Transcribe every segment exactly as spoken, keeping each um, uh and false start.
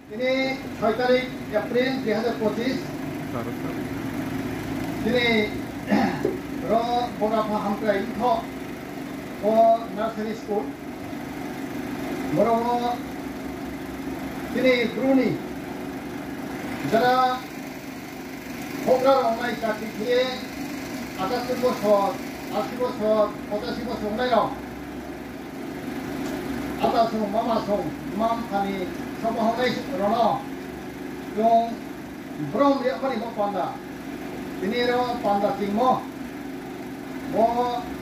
Tini ছয় তারিখ April দুই হাজার পঁচিশ. Tini ro Bogapha Hamkrai Mthoh, o nursery school. Boro wo tini Bru ni jara houhgra rao nai chakri khe ye আটাত্তর বছর, আশি বছর, পঁচাশি বছর ongnai rao, ata song, mama song, mma mpha ni soba houhnai rao no chung brom ri mani bo panda. Tini ro panda tingmo. Bo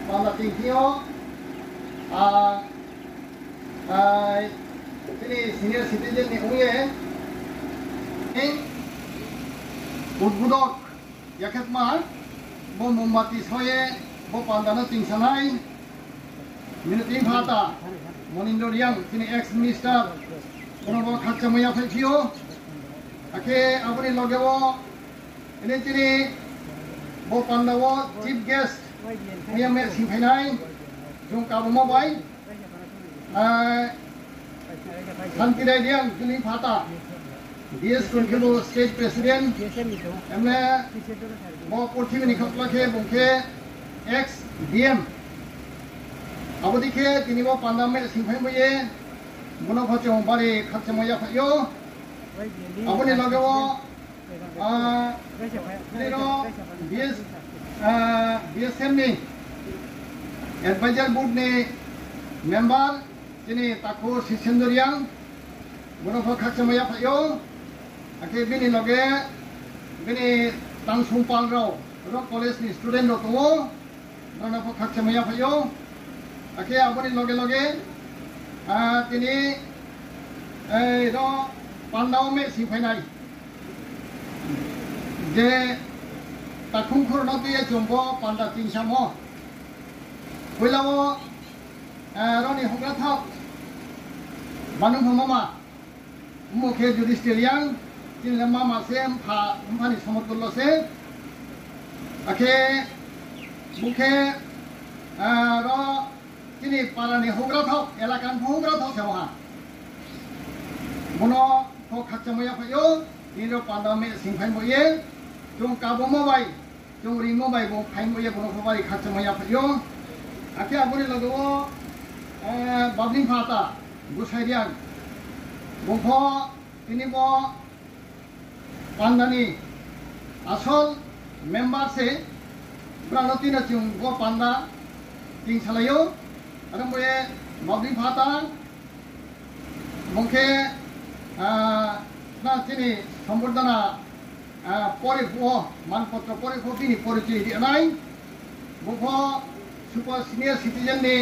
panda ting thing yo, a, a, tini senior citizen ni ong ye, ni উদ্বোধক yakhetma, bo mombati sao ye bo panda no tingsanai, Minitri Phata, Monindra Reang, tini ex minister, bono bo khakchangmo yaphaih phi ou. Akhe abo ni loge wo, ini tini bo panda wo chief guest ong ye meh singphainai, chung kabumo bai, a, Santirai Reang, Juli Phata, B S School khe bo state president, emne bo purthimbi ni khakla khe bung khe ex D M. Abo dei khe tini bo panda meh singphai bo ye, bono pho chung bari khakchangmo yaphaih ou. Abo ni loge wo, a, tini ro B S, a, B S M ni advisor board ni member, tini takhu Sisendra Reang, bono pho khakchangmo yaphaih ou. Akhe bini loge bini tangsongpal rao, ro college ni student rao tong ou, bono pho khakchangmo yaphaih ou. Akhe abo ni loge loge, a, tini, ei, ro panda wo meh singphainai, je takhumkhu rao no tui ye chung bo panda tingsamo. Poila wo, a, ro ni houhgra thaoh, Banungpha mama, mmung khe Judisthir Reang, chini le mama se, mpha, mpha ni somotullo se. Akhe bung khe, a, ro chini para ni houhgra thaoh, elaka ni houhgra thaoh se ong ha. Bono pho khakchangmo yaphaih ou, tini ro panda meh singphai bo ye, chung kabumo bai, chung rimo bai bung phai bo ye bono pho bari khakchangmo yaphaih ou. Akhe abo ni loge wo, a, Babling Phata, Gusai Reang, bung pho tini bo panda ni asol member se, brao no tini chung bo panda tingsalai ou. Aro bo ye Babling Phata, bung khe, a, na chini সম্বর্ধনা, a, pore phuh wo, manpotro pore phuh wo bini পরিচয় ri nai. Bung pho super senior citizen ni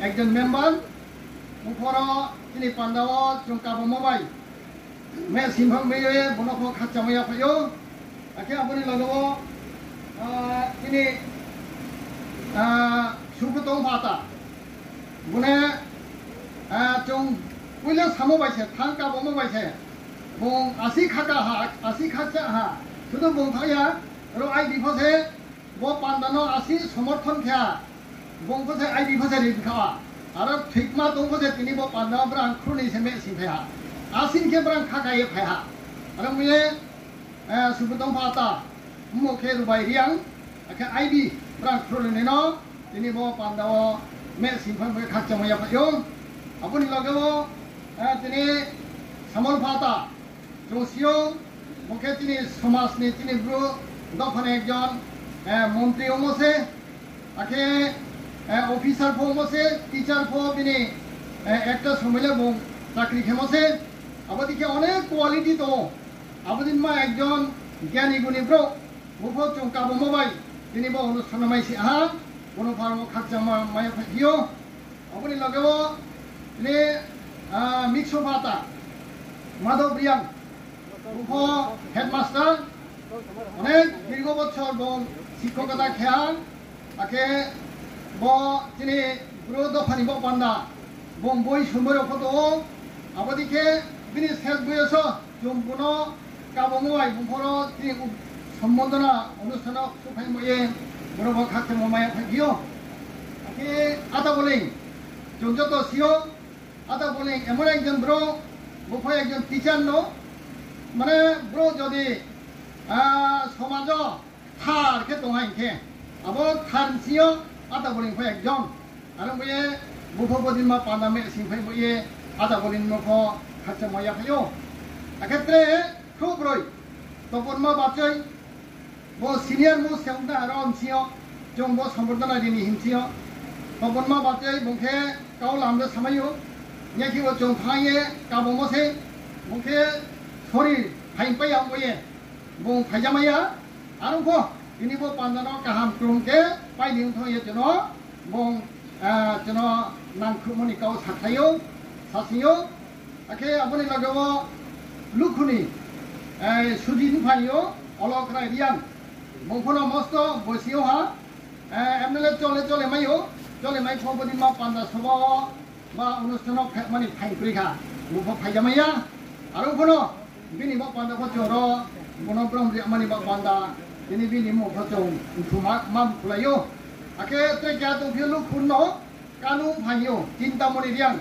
একজন member. Bung pho ro chini panda wo chung kabumo bai meh singphang bai ye bono pho khakchangmo yaphaih ou. Akhe abo ni loge wo, a, chini, a, Subroto Phata. Bung ne, a, chung poila samo bai se, thanng kabumo bai se. Bung asi khaka ha, asi khakcha ha. Sudu bung thaoh ya, ro I B pho se, bo panda no asi somorthon khe ha. Bung pho se I B pho se ri kha ha. Aro thikma tong pho se tini bo panda wo brang khrunoi se meh singphai ha. Asi khe brang khaka ye phai ha. Aro bo ye, a, Subroto Phata, mmung khe Rubai Reang, akhe I B brang khrunoi no tini bo panda wo meh singphang bai khakchangmo yaphaih ou. Abo ni loge wo, a, tini Samol Phata, chung si ou, bung khe chini somaj ni chini Bru dopha ni একজন, a, মন্ত্রী ongmo se, akhe, a, officer pho ongmo se, teacher pho bini, a, একটা সময় le bung চাকরি khemo se, abo dei khe অনেক quality tong ou. Abo dei ma একজন জ্ঞানী গুণী brouh, bung pho chung kabumo bai tini bo অনুষ্ঠান no mai si ha, bono pho ang khakchangmo mai yaphaih phi ou. Abo ni loge wo tini, a, Mikso Phata, Madhob Reang, bung pho headmaster, অনেক দীর্ঘ বছর bung শিক্ষকতা khe ha, akhe bo chini Bru dopha ni bo panda, bung boi soimoi rao pho tong ou, abo dei khe bini শেষ বয়স wo chung bono kabumo bai bung pho ro chini সম্বর্ধনা অনুষ্ঠান wo souhphai bo ye, bono pho khakchangmo mai yaphaih phi ou. Akhe Ata Boleing, chung joto si ou, Ata Boleing এমন একজন brouh, bung pho একজন teacher no, Mane brouh jodi, ah, somaj wo thar khe tong ha hing khe, abo thar bsing yo Ata Bolin pho ekjon. Aro bo ye bupho bodinma panda meh sing phai bo ye Ata Bolin no pho khakchangma yaphai ou. Akhe tre khrouh broi, Toponma Bachoi, bo senior most se ong na aro bsing yo, chung bo sombordhona ri ni hing bsing yo. Toponma Bachoi bung khe kau lam de samai ou, yakhe bo chung thanng ye kabomo se, bung khe sori phaingpai ya ong bo ye, bung phaijamai ya. Aro pho, tini bo panda no kaham krum khe pai ni ong thanng ye chung no, bung, ah, chung no nangkhruhmo ni kau sakhlai ou, sasing ou. Akhe abo ni loge wo Lukhu ni, eh, Sujin phai ou, Olokrai Reang. Bung pho no mosto bosi yo ha, eh, M L A chole chole mai ou, chole mai pho bodinma panda sobha wo ba onusthan wo phehmani phaing kroi kha, bung pho phaijamai ya. Aro pho no bini bo panda pho chung ro, bung no brom riagmani bo panda, tini bini mmung pho chung mthuma ma mkhulai ou. Akhe tre keha tongphi ou Lukhu no, Kanu phai ou, Chintamoni Reang.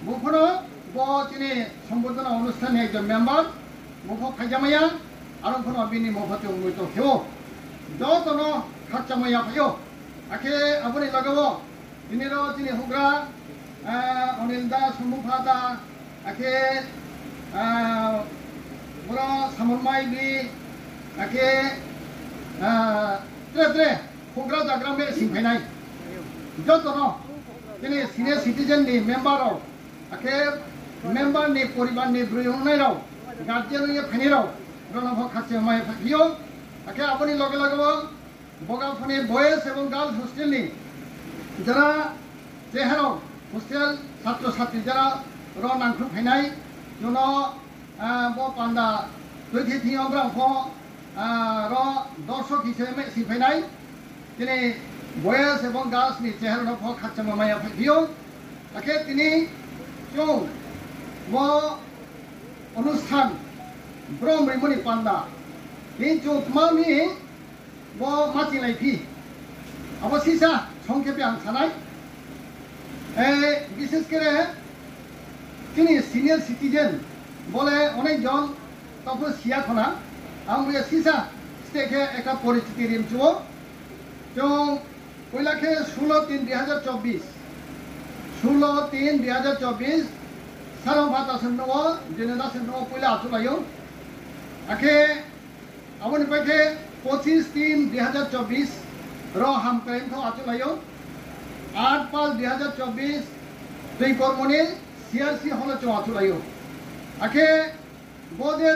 Bung pho no bo chini sombordhona onusthan ni ekjon member, bung pho phaijamai ya, aro pho no bini mmung pho chung moito khe ou. Joto no khakchangma yaphai ou. Akhe abo ni loge wo, tini ro chini houhgra, ah, Onil da, Somu pha da, akhe, ah, boro Samon Mai bi, akhe, ah, tre tre houhgra jagra meh sing phai nai. Joto no, chini senior citizen ni member rao, akhe member ni poribar ni broi ongnai rao, guardian ong ye phainai rao, rao no pho khakchangma yaphai phi ou. Akhe abo ni loge loge wo, Bogaphu ni boys ebong girls hostel ni jara chehera hostel satro satri jara ro nangkhruh phainai, chung no, ah, bo panda tuithi thing yo brao pho, ah, ro dorshok hisab meh sing phai nai, chini boys ebong girls ni chehera no pho khakchangma mai yaphai phi ou. Akhe tini chung bo onusthan brom rimo ni panda, tini chung tma mi bo ma chinglai phi, abo sisa songkhepe ang sa nai. Eh, bishesh kore chini senior citizen bo le onek jon topho si ya kho na, ang bo ye sisa state khe ekta poriciti ri mchu ou. Chung poila khe ষোলো তিন দুই হাজার চব্বিশ, ষোলো তিন দুই হাজার চব্বিশ, Sarong Pha Tasem no wo, Jene Dasem no wo poila achouhlai ou. Akhe abo ni pai khe পঁচিশ তিন দুই হাজার চব্বিশ ro Hamkrai Mthoh achouhlai ou. আট পাঁচ দুই হাজার চব্বিশ Toikormo ni C R C hall wo chung achouhlai ou. Akhe bo je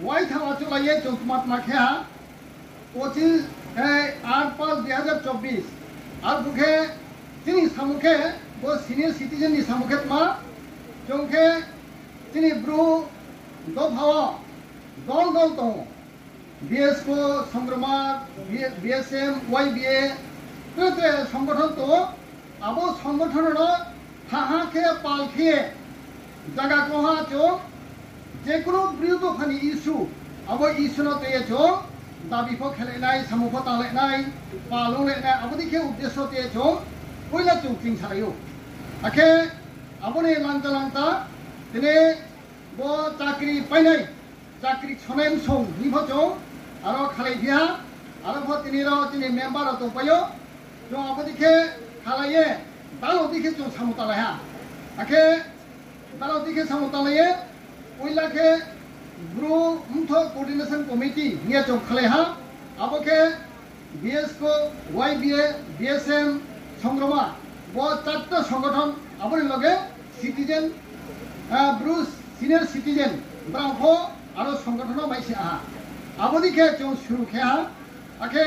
waithang achouhlai ye chung tma tma khe ha, পঁচিশ, eh, আট পাঁচ দুই হাজার চব্বিশ. Arphuh khe chini samung khe, bo senior citizen ni samung khe tma, chung khe chini Bru dopha wo dol dol tong ou. BSCO, Songroma, B-, BSM, YBA, tre tre songothon tong ou. Abo songothon no thaha khe pal khe zaga koha chung, je kuno Bru dopha ni issue, abo issue no tui ye chung dabi pho khelai nai, samung pho tanglai nai, pal onglai nai, abo dei khe uddesho tui ye chung poila chung chingsalai ou. Akhe abo ni langta langta, tini bo chakri painai, chakri sonai msong hing pho chung aro khalai phi ha, aro pho tini ro chini member rao tongpai ou, chung abo dei khe khalai ye, dalo dei khe chung samung tanglai ha. Akhe dalo dei khe samung tanglai ye, poila khe Bru Mthoh Coordination Committee hing ye chung khalai ha, abo khe BSCO, YBA, BSM, Songroma, bo চারটা songothon, abo ni loge citizen, ah, Bru senior citizen, brao pho aro songothon no mai se ha. Abo dei khe chung suru khe ha, akhe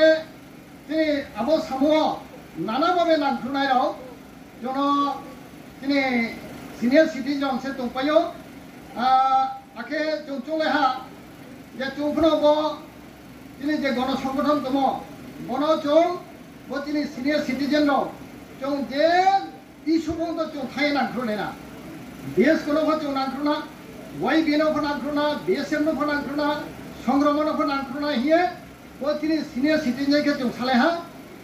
chini abo samung wo nana babe nangkhruhnai rao, chung no chini senior citizen se tongpai ou, ah, akhe chung chounglai ha, je chung pho no bo chini je gono songothon tongmo, bono chung, bo chini senior citizen rao, chung je issue pho no chung thanng ye nangkhruh nai na. BSCO no pho chung nangkhruh na, YBA no pho nangkhruh na, BSM no pho nangkhruh na, Songroma no pho nangkhruh na hing ye, bo chini senior citizen khe chung salai ha,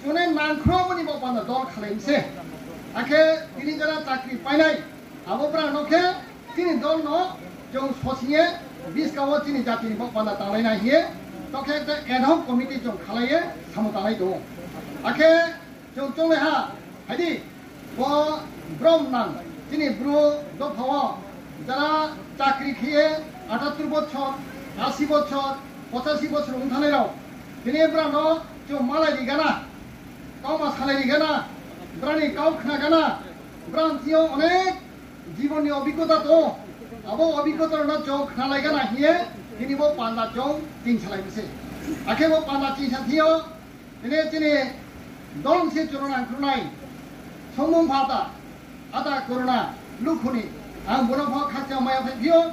chung nai nangkhruhmo ni bo panda dol khalai mi se. Akhe tini jara chakri painai, abo brao no khe chini dol no chung sosing ye Buskang wo chini jati ni baoh panda tanglai nai hing ye, tokhe ekta ad hoc committee chung khalai ye samung tanglai tong ou. Akhe chung chounglai ha, hai di, bo brom nang, chini Bru dopha wo jara chakri khe ye atattor bochor, asi bochor, pochashi bochor ong thanngnai rao, tini brao no chung malai ri gana, kauma salai ri gana, brao ni kau khna gana, brao ni thing yo onek jibon ni obiggota tong ou. Abo obiggota rao no chung khnalai gana hing ye, tini bo panda chung chingsalai mi se. Akhe bo panda chingsa thing yo, tini chini dol se chung no nangkhruh nai, Songmung pha ta, ata Corona, Lukhu ni, ang bung no pho khakchang mai ya phai phi ou,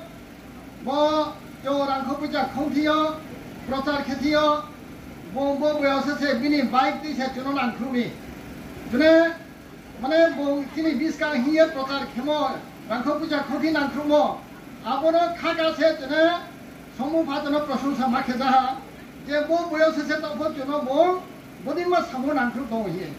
bo chung rangkho poicha khong thing yo, prochar khe thing yo, bung bo boyos se bini bike tui se chung no nangkhruh mi. Chune, mane bung chini buskang hing ye prochar khemo, rangkho poicha khong thing nangkhruhmo, abo no khaka se chune, Songmung pha chung no prosongsa ma khe ja ha, je bo boyos se taoh pho chung no bung, bodei ma samo nangkhruh tong hing ye.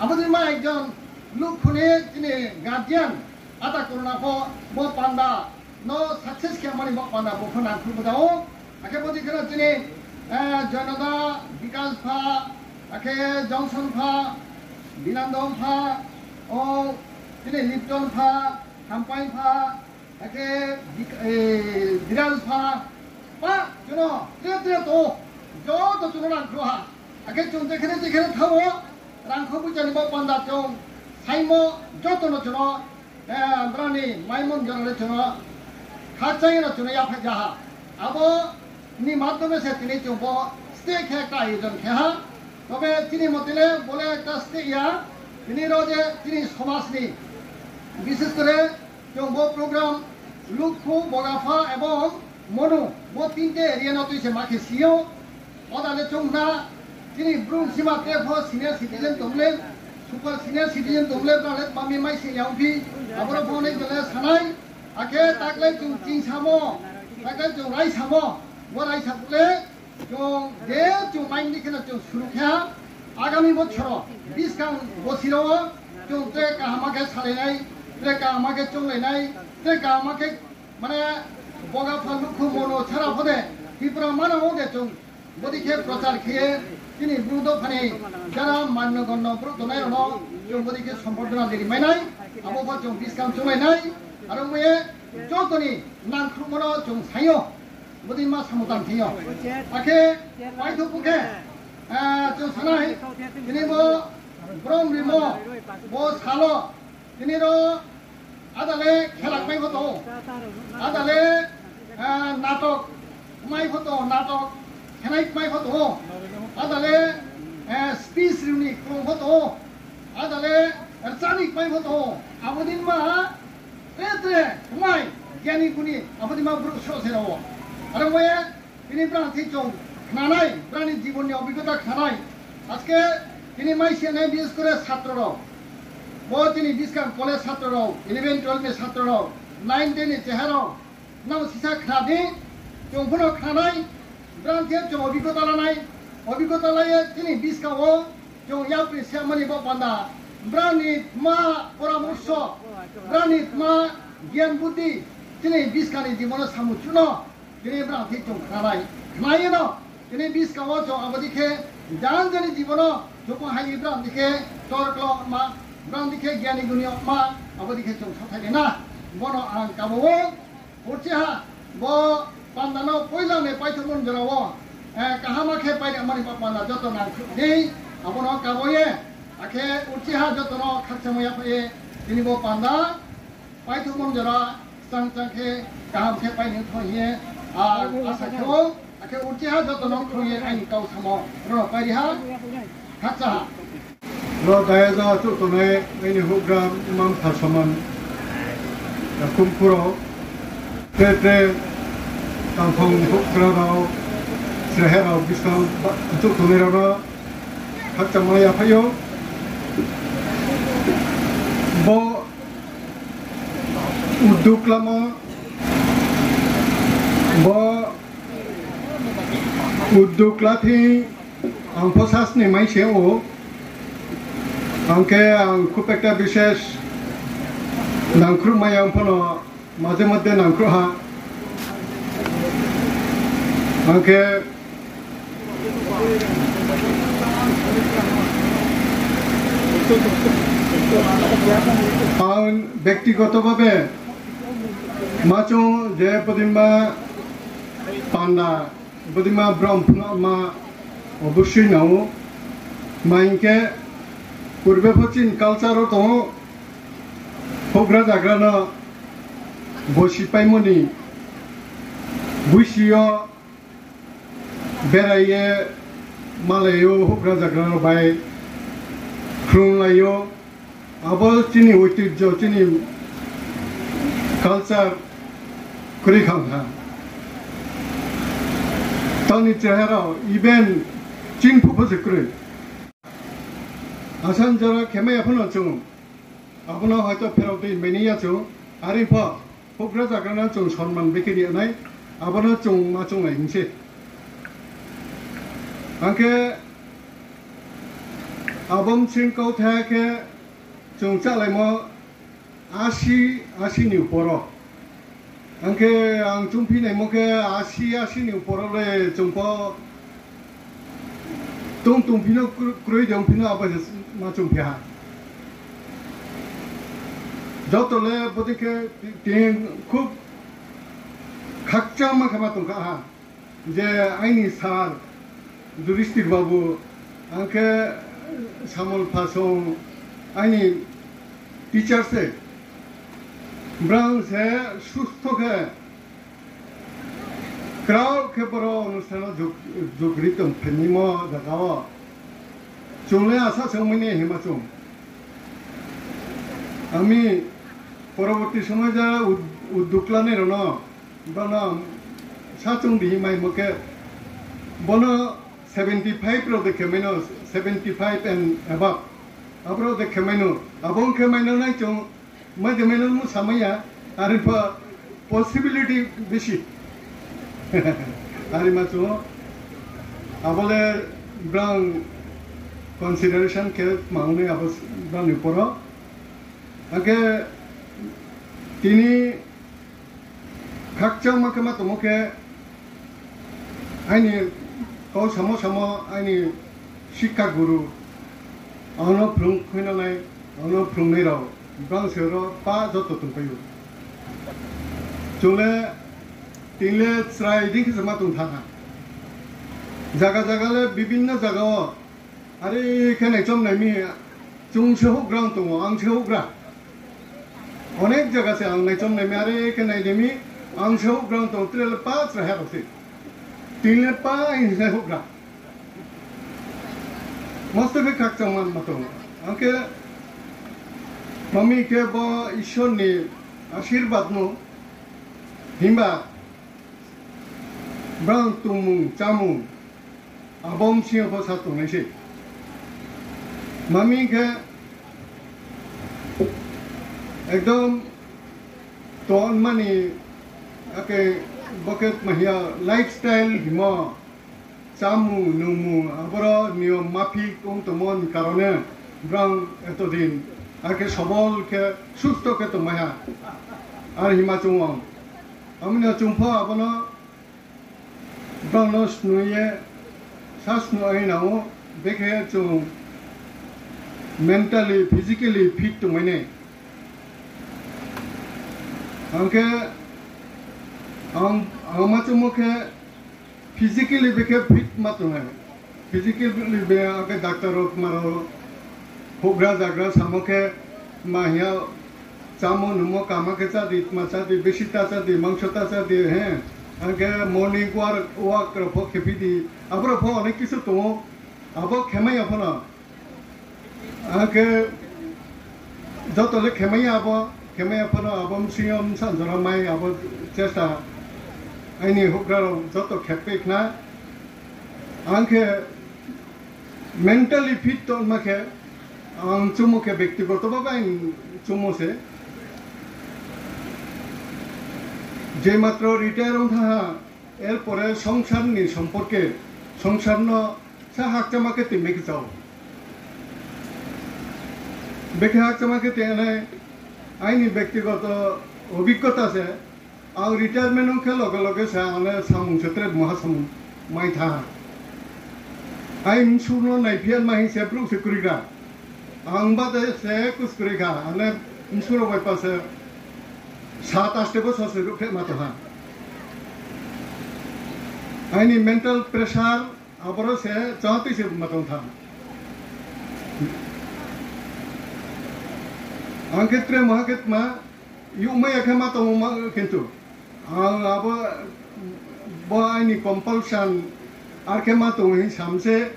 Abo dei ma ekjon Lukhu ni chini guardian, ata Corona pho bo panda no success khe mani bo panda bung pho nangkhruh bo ja ou. Akhe bodei khe no chini, eh, Joynoda, Bikas pha, akhe Johnson pha, Binandong pha, o chini Lipton pha, Hampai pha, akhe Bik-, eh, Diraj pha, pa, chung no tre tre tong ou, joto chung no nangkhruh ha. Akhe chung jekhene jekhene thanng ou, rangkho poicha ni bo panda chung saimo joto no chung no, eh, brao ni maimon jora le chung no khakchang ye no chung no yaphaih ja ha. Abo ni madhyome se tini chung bo steh khe ekta ayojon khe ha. Tobe chini mote le bo le ekta steh ya, tini ro je chini somaj ni, bishes kore chung bo program Lukhu, Bogapha ebong Monu, bo tinte area no tui se ma khe si ou. Oda le chung na, chini Bru sima tre pho senior citizen tong le, super senior citizen tong le, brao le tma mi mai se ya ongphi, aboro pho nai je le sanai, akhe taklai chung chingsamo, taklai chung raisamo, bo raisa phuh le, chung je chung mai ni khe no chung suru khe ha, agami bochor o, buskang bosi rao wo, chung tre kaham khe salai nai, tre kaham khe chounglai nai, tre kaham khe, mane, Bogapha, Lukhu, Monu sara pho de, Tripura manang wo de chung bodei khe prochar khe ye, chini Bru dopha ni jara manno gonno brouh tongnai rao no chung bodei khe sombordhona de ri mai nai, abo pho chung buskang chounglai nai, aro ong ye joto ni nangkhruhmo no chung saing ou, bodei ma samung tang thing yo. Akhe paithoh phuh khe, eh, chung sanai, tini bo brom rimo, bo sal wo, tini ro ada le khela kmai pho tong ou, ada le, eh, natok kmai pho tong ou, natok khenai kmai pho tong ou, ada le, eh, speech ri ni krung pho tong ou, ada le rcha ni kmai pho tong ou, abo dei ma tre tre kmai, gyani guni, abo dei ma brouh sroh se rao wo. Aro ong ye, tini brao thing chung khnanai, brao ni jibon ni obiggota khnanai. Ajke tini mai se nai, bises kore satro rao. Bo chini buskang college satro rao, eleven, twelve ni satro rao, nine, ten ni cheha rao, nrao sisa khna di, chung pho no khnanai, brao thing chung obiggota lanai, obiggota la ye chini buskang wo chung yapri se mani bo panda, brao ni tma poramorso, brao ni tma gyan buddhi, chini buskang ni jibon no samung chuh no, tini brao thing chung khnanai, khna ye no, tini buskang wo chung abo dei khe jang jani jibon no chung pho hai ye brao dei khe torklo ma, brao dei khe gyani guni ma, abo dei khe chung sathai le na, bo no ang kabo ou. Urchiha, bo panda no poila ni paithohmo jora wo, eh, kaham khe pai ri mani bo panda joto nangkhruh di, abo no kabo ye, akhe urchiha joto no khakchangmo yaphaih ye, tini bo panda paithohmo jora, chang chang khe, kaham khe pai ni thoi ye, a, asa khe ou, akhe urchiha joto no khrung ye aini kau samo, ro pai ri ha, khakchang ha. Ro daya ja achouh tongnai aini houhgra mma-mpha soman, yakhumkhu rao, tre tre tangphang houhgra rao, sreha rao, buskang achouh tongnai rao no khakchangma yaphaih ou. Bo uddog lamo, bo uddog la thing ang pho sasni mai se ou. Ang khe ang khub ekta bishes nangkhruh mai ya, ang pho no maje maje nangkhruh ha. Ang khe, ang bektigoto bhabe ma chung je bodima panda, bodima brom phnuhma obosoi nang ou. Ma hing khe, purbe pho chini culture wo tong ou, houhgra zagra no bosi paimo ni buisi yo berai ye malai ou, houhgra zagra rao bai khlumlai ou. Abo chini oitijjo, chini culture kroi khang ha. Taoh ni cheha rao even chini phuh pho se kroi. Asan jora khemai ya pho no chung, abo no hoito pherao tui mai nai ya chung, are pho houhgra zagra no chung sonman bekhe ri nai, abo no chung ma chounglai hing se. Ang khe abo bsing kauthai khe chung chálaimo asi, asi ni upor wo. Ang khe ang chungphi naimo khe asi, asi ni upor wo le chung pho tong tongphi no kr-, kroi de ongphi no abo se ma chungphi ha. Joto le bodei khe ti-, tini khub khakchangma khe ma tong kha ha. Je aini sir Judisthir babu, ang khe Samol Phasong, aini teacher se, brang se sustho khe, krao khe boro onusthan wo jug-, jug ri tong phaimo zaga wo. Chung le asa se ongmai nai hima chung. Ami poroborti somoy je ud-, uddog lanai rao no, brao no sa chung di hing maimo khe, bo no seventy five rao de khe mai no, seventy five and above. Abo rao de khe mai no, abo ong khe mai no nai chung, mai de mai no mo samai ya, are pho possibility besi. Are ma chung, abo le brang consideration khe ma ong nai abo brang ni upor wo. Akhe tini khakchangma khe ma tongmo khe, aini kau samo samo aini sikha guru, ang no phrung khuinanai, ang no phrungnai rao, brang se ro pa joto tongpai ou. Chung le, tini le chrai dei khe se ma tong thanng ha. Zaga zaga le bibinno zaga wo are khe naichom nai mi, chung se houhgra tong ou, ang se houhgra. Onek zaga se ang naichom nai mi, are khe nai nai mi, ang se houhgra tong ou, tre le pa chraiha rao se. Tini le pa hing se houhgra. Mosto khe khakchangma ma tong ou. Ang khe, mami khe bo Isor ni asirbad no, himba brang tongmung chámung, abo bsing yo pho sa tongnai se. Mami khe ekdom tonmani, akhe bo khe tma hing ya lifestyle himo, chámung nungmung aboro niyom maphi ong tongmo ni karone brang etodin akhe sobol khe susto khe tongmai ha. Are hima chung ou. Amo ni chung pho abo no brao no snu ye, sa snu ai nang ou, bekhe chung mentally, physically fit tongmai nai. Ang khe, ang, ang ma chungmo khe physically bekhe fit ma tongnai. Physically be akhe doctor rao kma rao houhgra zagra samo khe ma hing ya, chámo nungmo kama khe chá di, tma chá di, besi ta chá di, mangso ta chá di, he. Ang khe morning walk, walk rao pho khephi di, abo rao pho onek kisu tong ou, abo khemai ya pho no. Ang khe joto le khemai ya abo, khemai ya pho no abo bsing yo bsa jora mai abo chesta aini houhgra rao joto khepai khna. Ang khe mentally fit tongma khe, ang chungmo khe bektigoto bhabe ang chungmo se. Je matro retire ong thanng ha, er pore songsar ni somporke, songsar no sa hakchama khe tui mai khe chá ou. Bekhe hakchama khe tui nai, aini bektigoto obhiggota se, Ang retirement ong khe loge loge se ang le samung se tre maha samung mai tha. Ai msu no naiphi ya ma hing se brouh se kroigra. Ang bade se kus kroi kha, ang le msu rao bai pa se sat aste bosor se ruhphreh ma tong ha. Aini mental pressure aboro se chahati se ma tong tha. Ang khe tre maha khe tma, youhmai ya khe ma tong ou ma, kintu ang abo, bo aini compulsion, ar khe ma tong hing sam se,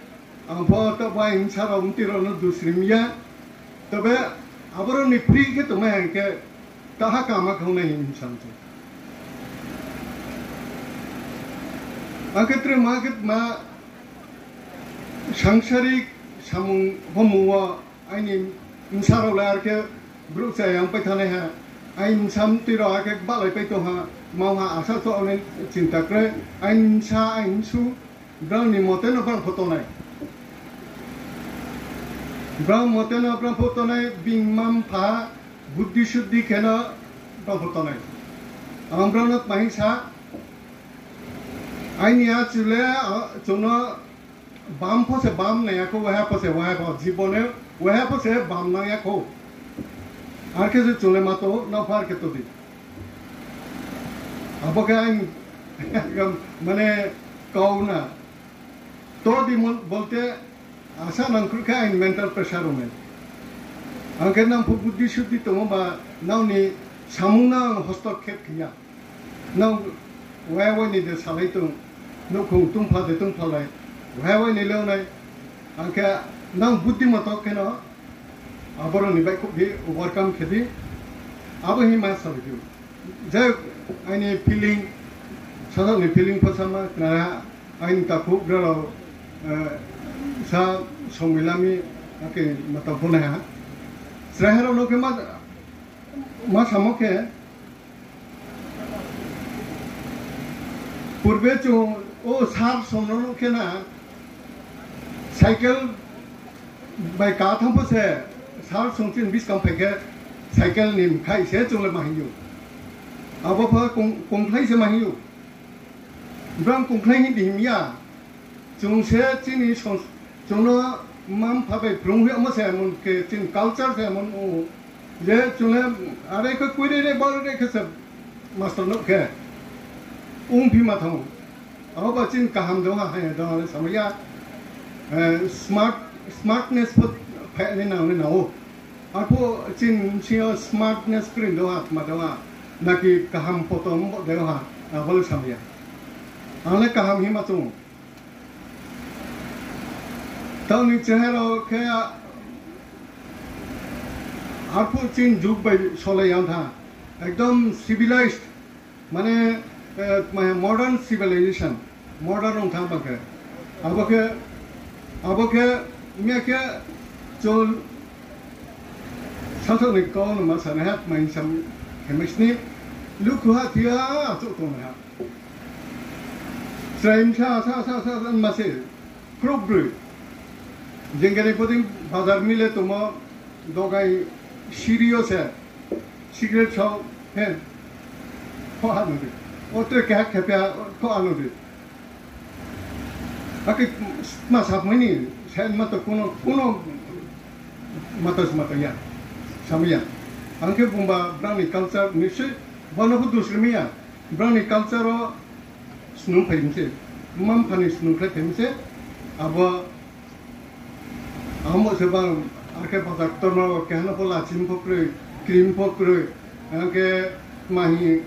ang pho taoh bai bsa rao mti rao no dusrim ya, tobe aboro ni free khe tongmai hing khe, taha kama khe ong nai hing sam se. Ang khe tre maha khe tma, sangsarik samung homung wo aini bsa rao le ar khe brouh chaya ong pai thanai ha, aini bsa mti rao ar khe bahlai pai tong ha, ma ha asa to aini chinta kroi, aini bsa, aini bsu, brao ni mote no brao pho tongnai. Brao mote no brao pho tongnai, bini mma mpha, buddhi suddhi khe no brao pho tongnai. Ang brao no tma hing sa, aini achu le, chung no bam pho se bam nai ya khou, waha pho se waha pho, jibon e waha pho se bam nang ya khou. Ar khe se chung le ma to, nao pho ar khe to di. Abo khe ang, mane, kau na. To di mon bolte, asa nang kruh khe aini mental pressure ong nai. Ang khe nang pho buddhi suddhi tongmo ba, nang ni samung no ang hostokkhep khe ya. Nang wai wai ni de salai tong, nouhkhong tungpha de tungphalai, wai wai ni le ong nai. Ang khe nang buddhimoto khe no, aboro ni baihkhouh di, overcome khe di, abo hing ma salai di. Je aini feeling, sasaoh ni feeling pho sama khnaya, aini takhu brao rao, sa songmilami, akhe matang pho nai ha. Chraiha rao no khe ma, ma samo khe, purbe chung o sir song no nuh khe na, cycle bai ka thanng pho se, sir song chini buskang phai khe, cycle ni mkhaih se chung le ma hing ou. Abo pho kong-, kongkhlai se ma hing ou. Brang kongkhlai hing di hing ya. Chung se chini song-, chung no mma mpha bai phrung hoih yagmo se emon khe chini culture se emon ong ou. Je chung le are khe kuirei rei bal rei khe se master nouh khe ongphi ma thanng ou. Abo ba chini kaham de ha, haya de ha le samai ya. Smart, smartness pho phai ni nang ni nang ou. Arphuh chini bsing yo smartness kroi de ha, tma de ha. Naki kaham poto mbo de ha, abo le samai ya. Ang le kaham hima chung ou. Taoh ni chraiha rao khe, arphuh chini jug bai solai ya tha. Ekdom civilized, mane, modern civilization, modern ong tha ba khe. Abo khe, abo khe, miya khe, chung sasaoh ni kau no ma sanai ha, tma hing sam khe mai sni, lukhu ha thia achouh tongnai ha. Chrai bsa sa sa sa ma se, khrouh broi. Jengkhe ni bodei bazar mile tongmo, dogai siri yo se, cigarette sao, he, khoh ha no di. O tre keha khepya, khoh ha no di. Akhe ma samai ni, se ma to kuno, kuno ma to, ma to ya, samai ya. Ang khe bungba brang ni culture ni se, bo no pho dusri mai ya. Brang ni culture wo snung phai mi se, mma mpha ni snungkhlai phai mi se, abo, abo se bang, akhe bazar ktor no keha no pho lachim pho kroi, cream pho kroi, akhe tma hing,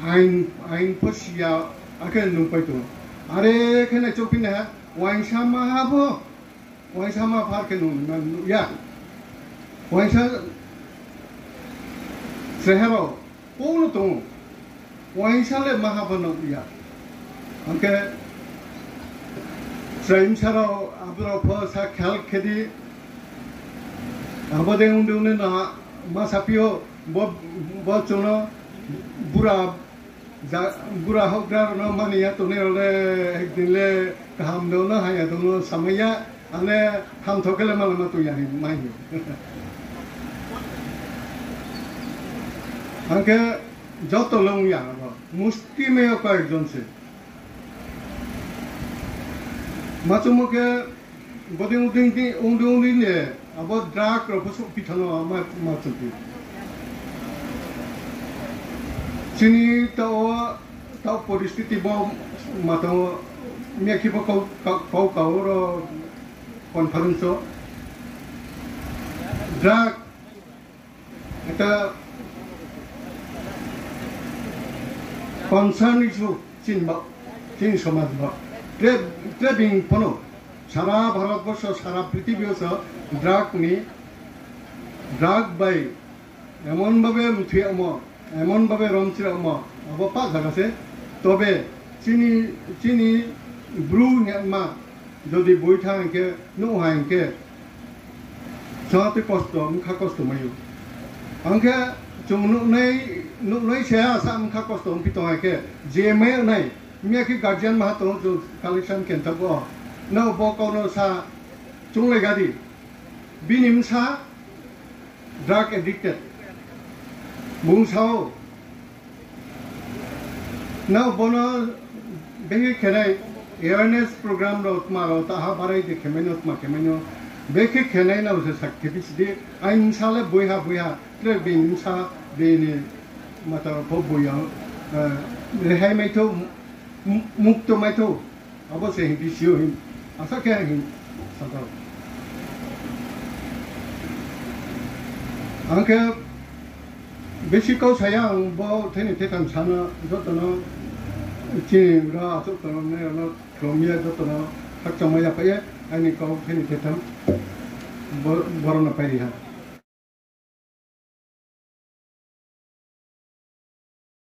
ain, ain pho si ya, akhe nungpai tong ou. Are khe nai chongphi nai ha, uaingsa ma ha pho, uaingsa ma phar khe nung nuh ya. Uaingsa chraiha rao, kouno tong ou. Uaingsa le maha pho nuh ya. Ang khe chrai bsa rao, abo rao pho sa khel khe di. Abo de ong de ong ni no ma saphi ou, bo, bo chung no bura, bura houhgra rao no mani ya tongnai rao le, ekdin le kaham de ong no, hamya de ong no samai ya, ang le hamtho khe le malama tong ya hing mai ou. Ang khe Joto le ong ya, abo musti mayo কয়েকজন se. Ma chungmo khe, bodei ongdei ongdei ongdei ni, abo drug rao pho souhphi thanng no ma, ma chungphi. Chini taoh wo, taoh পরিস্থিতি bo ma tong ou, miya khe bo kau, kau, kau, kau ro conference wo. Drug একটা concern issue chini ba, chini সমাজ ba. Tre, tre being pho no সারা ভারতবর্ষ, সারা পৃথিবী wo so drug ni, drug bai এমন ভাবে mthui yagmo, এমন ভাবে romchi ragmo, abo pah zaga se. তবে chini, chini Bru hingma, যদি boi thanng hing khe, nuh ha hing khe, সাথে কষ্ট, bkha কষ্ট mai ou. Ang khe chung nuhnai, nuhnai se asa bkha কষ্ট ongphi tong ha khe, je mai yag nai, miya khe guardian maha tong ou, chung collection khe thaoh ou. Nrao bo kau no sa, chounglai ga di. Bini bsa drug addicted. Bung sa ou, nrao bo no bekhe khenai awareness program rao tma rao taha barai de khemai no, tma khemai no, bekhe khenai nrao se sak khe bisi di. Aini bsa le boiha boiha, tre bini bsa, bini mata rao pho boi ya, rehai mai thou, mukto mai thou. Abo se hing bisi ou hing, asa khe hing sa tau. Ang khe bisi kau sa ya, ang bo theni thetham sa no joto no, chini ro achouh tongnai rao no khlum ye joto no khakchangmai yaphai ye, aini kau theni thetham bo, boro no pai ri ha.